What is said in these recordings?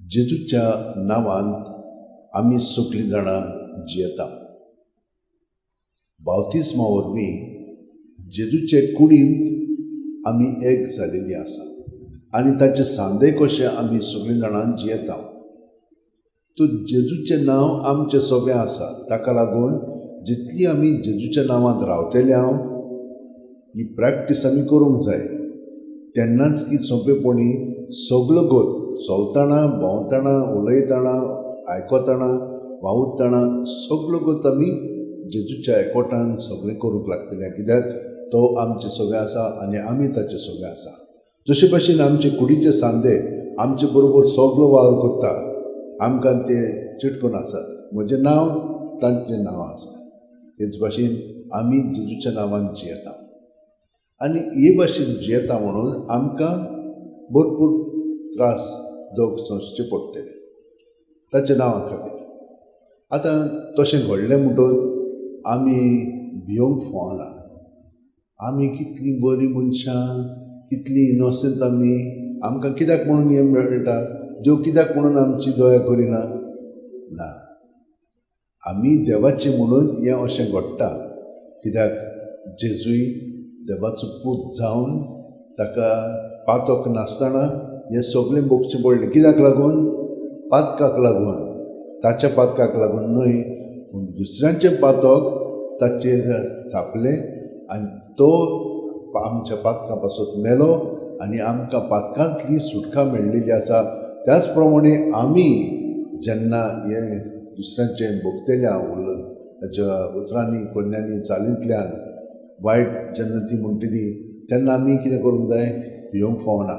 जेजूच्या नांवांत आमी सगळीं जाणां जियेता. बावतिस्मा वरवीं जेजूचे कुडींत आमी एक जालेली आसा आनी ताचे सांदे कशे आमी सगळीं जाणां जियेता. तो जेजूचें नांव आमचें सगळें आसा. ताका लागून जितली आमी जेजूच्या नांवांत रावतले हांव ही प्रॅक्टीस आमी करूंक जाय. तेन्नाच की सोंपेपणी सगलो गोत चलतना, भोंवतना, उलयतना, आयकतना, वावुरतना सगलो गोत आमी जेजूच्या एकवटान सगळें करूंक लागतलें. कित्याक तो आमचें सगळें आसा आनी आमी ताचें सगळें आसा. जशे भाशेन आमचे कुडीचे सांदे आमचे बरोबर सगलो वावर करता, आमकां ते चिटकून आसात. म्हजें नांव तांचें नांव आसा. तेच भाशेन आमी जेजूच्या नांवान जियेता आनी हे भाशेन जियेता म्हणून आमकां भरपूर त्रास दोग सोंसचे पडटले ताच्या नांवा खातीर. आतां तशें घडलें म्हणटकच आमी भियोंक फावना. आमी कितलीं बरीं मनशां, कितलीं इनोसंट आमी. आमकां कित्याक म्हणून हें मेळटा? देव कित्याक म्हणून आमची दया करिना? ना, आमी देवाचे म्हणून हें अशें घडटा. कित्याक जेजूय देवाचो पूत जावन ताका पातक नासतना हें सगळें भोगचें पडलें. कित्याक लागून? पातकाक लागून. ताच्या पातकाक लागून न्हय, पूण दुसऱ्यांचें पातक ताचेर थापलें आनी तो आमच्या पातकां पासत मेलो आनी आमकां पातकांतली सुटका मेळ्ळेली आसा. त्याच प्रमाणे आमी जेन्ना हें दुसऱ्यांचें भोगतले ताच्या उतरांनी, कोन्यांनी, चालींतल्यान वायट जेन्ना ती म्हणटली तेन्ना आमी कितें करूंक जाय? भियोंक फावना.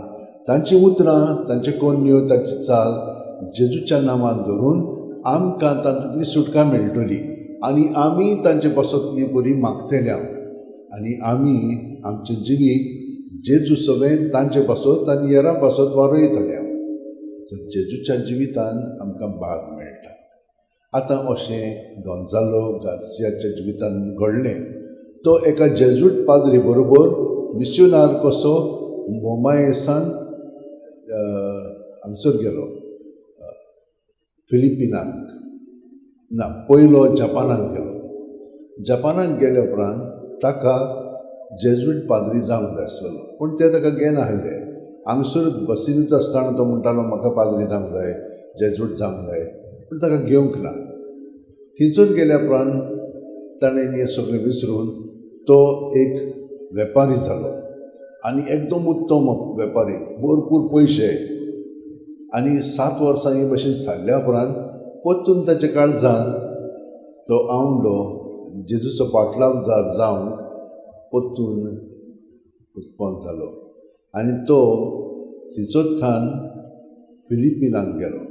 तांचीं उतरां, तांच्यो कोन्यो, तांची चाल जेजूच्या नांवान धरून आमकां तातूंतली सुटका मेळटली आनी आमी तांचे पासत ती बरी मागतले आनी आमी आमचें जिवीत जेजू सगळें तांचे पासत आनी हेरां पासत वारयतले. तर जेजूच्या जिवितान आमकां भाग मेळटा. आतां अशें गोंजालो गार्सियाच्या जिवितान घडलें. तो एका जेजूट पाद्री बरोबर मिशनार कसो मोमायेसान हांगसर गेलो, फिलिपिनाक ना, पयलो जपानाक गेलो. जपानाक गेल्या उपरांत ताका जेजूट पाद्री जावंक जाय आसलेलो, पूण ते ताका घेनासले. हांगसर बसीनूच आसतना तो म्हणटालो म्हाका पाद्री जावंक जाय, जेजूट जावंक जाय, पूण ताका घेवंक ना. थंयसर गेल्या उपरांत ताणें हें सगळें विसरून तो एक वेपारी जालो आनी एकदम उत्तम वेपारी, भरपूर पयशे. आनी 7 वर्सां हे भशेन सारल्या उपरांत परतून ताच्या काळजान तो आवडलो जेजूचो पाटलावदार जावन परतून उत्पन्न जालो आनी तो थंयचोथान फिलिपिनाक गेलो.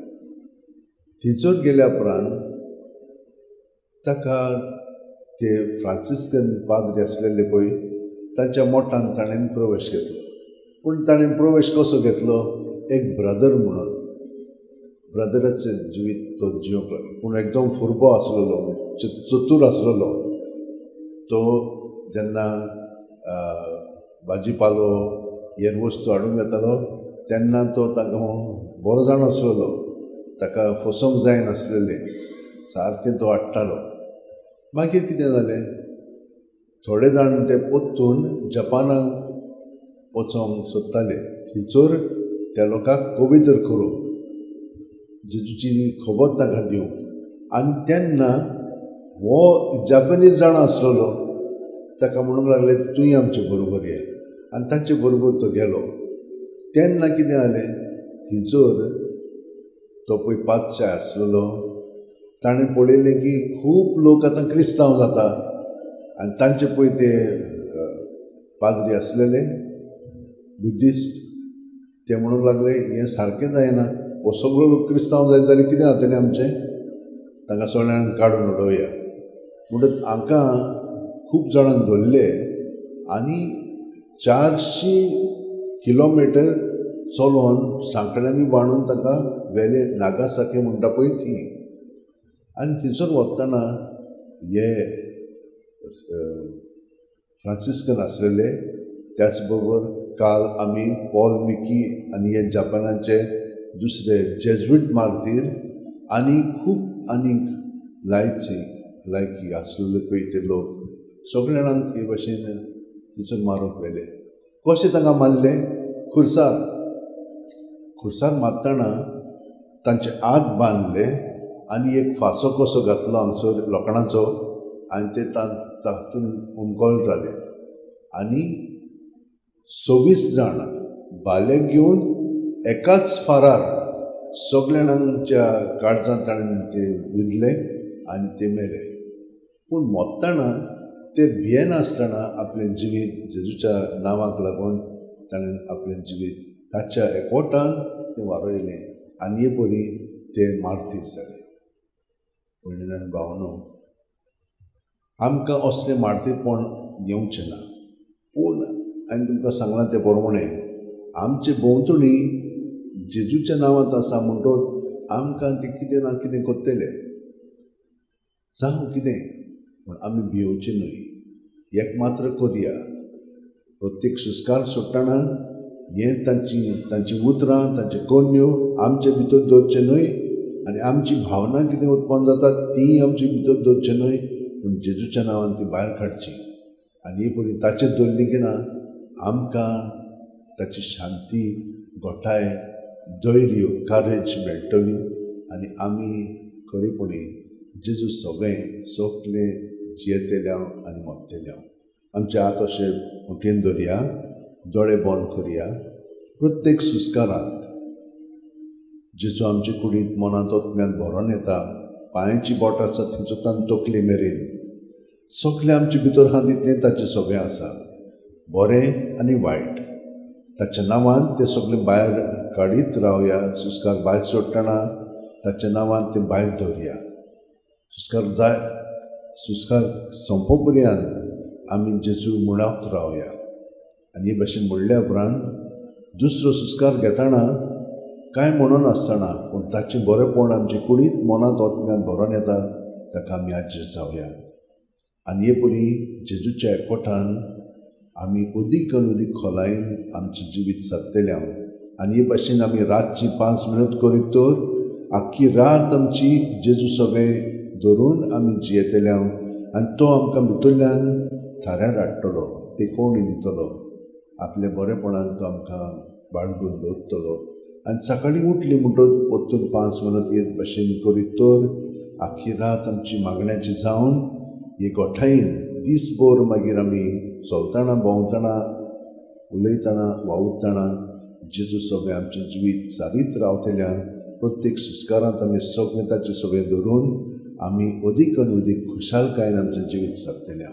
थंयचोच गेल्या उपरांत ताका ते फ्रांसिस्कन पाद्री आसलेले पळय तांच्या मोठान ताणें प्रवेश घेतलो. पूण ताणें प्रवेश कसो घेतलो? एक ब्रदर म्हणून. ब्रदराचें जिवीत तो जिवंक लागलो. पूण एकदम फुरबो आसलेलो, चतूर आसलेलो. तो जेन्ना भाजी पालो हेर वस्तू हाडूंक येतालो तेन्ना तो ताका बरो जाण आसलेलो, ताका फसोवंक जायनासलेलें, सारकें तो हाडटालो. मागीर कितें जालें, थोडे जाण ते परतून जपानाक वचोंक सोदताले. थंयसर त्या लोकांक पवित्र करूंक, जेजूची खबर तांकां दिवंक. आनी तेन्ना हो जपानीज जाणा आसलेलो ताका म्हणूंक लागले तूंय आमचे बरोबर ये, आनी तांचे बरोबर तो गेलो. तेन्ना कितें जालें, थंयसर तो पळय पातशाह आसलेलो ताणें पळयलें की खूब लोक आतां क्रिस्तांव जाता आनी तांचे पळय ते पाद्री आसलेले बुद्धिस्ट, ते म्हणूंक लागले हें सारकें जायना, हो सगळो लोक क्रिस्तांव जायत जाल्यार कितें जातलें आमचें, तांकां सगळ्यांक काडून उडोवया. म्हणटच हांकां खूब जाणांक धरले आनी 400 किलोमिटर चलोन सांकळ्यांनी बांदून तांकां व्हेले नागासाकी म्हणटा पळय थंय. आनी थंयसर वतना हे फ्रांसिस्कन आसलेले, त्याच बरोबर काल आमी पॉल मिकी आनी हे जपानाचे दुसरे जेज्वीट मार्तीर आनी खूब आनीक लायची लायकी आसलेले पळय ते लोक सगळे जाणांक हे भाशेन थंयसर मारूंक व्हेले. कशें तांकां मारले? खुर्सार. खुर्सार मारतना तांचे हात बांदले आनी एक फांसो कसो घातलो हांगसर लोखणाचो आनी ते तातूंत हुमकळटाले. आनी 26 जाण भाले घेवन एकाच फारार सगल्या जाणांच्या काळजांत ताणें ते विजले आनी ते मेले. पूण मोत्ताना ते भियेनासतना आपलें जिवीत जेजूच्या नांवाक लागून ताणें आपलें जिवीत ताच्या एकवटान तें वारयलें आनी हे परी ते मार्तीर जाले. भयणीन आनी भावनो, आमकां असलें मार्तीरपण येवचें ना. पूण हांवें तुमकां सांगलां तें प्रमाणें आमचे भोंवतणी जेजूच्या नांवांत आसा म्हणटच आमकां तें कितें ना कितें करतले, जावं कितें, पूण आमी भियोवचें न्हय. एक मात्र करया, प्रत्येक सुस्कार सोडटना हें तांची उतरां, तांच्यो करण्यो आमचे भितर दवरचें न्हय आनी आमची भावना कितें उत्पन्न जाता ती आमचे भितर दवरचें न्हय, पूण जेजूच्या नांवान ती भायर काडची. आनी हे परी ताचेर दवरली की ना आमकां ताची शांती, घटाय, धैर्य, कारेज मेळटली आनी आमी खरेपणी जेजू सगळें सगळें जियेतले आनी मरतले. आमचे हात अशे मुठयेन धरया, दोळे बंद करया. प्रत्येक सुस्कारांत जेजू आमचे कुडींत, मनांत, आत्म्यांत भरोन येता. पांयांची बोट आसा थंयच्यान तकले मेरेन सगळें आमचे भितर आहा तितलें ताचें सगळें आसा, बरें आनी वायट. ताच्या नांवान तें सगळें भायर काडीत रावया. सुस्कार भायर सोडटना ताच्या नांवान तें भायर दवरया. सुस्कार जाय, सुस्कार सोंपो पर्यंत आमी जेजू म्हणत रावया. आनी हे भाशेन म्हणल्या उपरांत दुसरो सुस्कार घेतना कांय म्हणून आसतना पूण ताचें बरेंपण आमचे कुडींत, मनांत, आत्म्यांत भरोन येता, ताका आमी हाजीर जावया. आनी हे परी जेजूच्या एकवटान आमी अदीक आनी अदीक खोलायेन आमचें जिवीत सादतले. आनी हे भाशेन आमी रातची 5 मिनट करीत तर आख्खी रात आमची जेजू सगळें धरून आमी जियेतले आनी तो आमकां भितरल्यान थाऱ्यार हाडटलो, टेकोवणी दितलो, आपल्या बरेपणान तो आमकां बाळगून दवरतलो. आनी सकाळीं उठली म्हणटच परतून 5 मिनट हे भाशेन करीत तर आख्खी रात आमची मागण्याची जावन हे गोठायेन दीसभर मागीर आमी चलतना, भोंवतना, उलयतना, वावुरतना जेजू सगळें आमचें जिवीत सारीत रावतल्या. प्रत्येक सुस्कारांत आमी सगळें ताचें सगळें धरून आमी अदीक आनी अदीक खुशालकायेन आमचें जिवीत सादतल्या.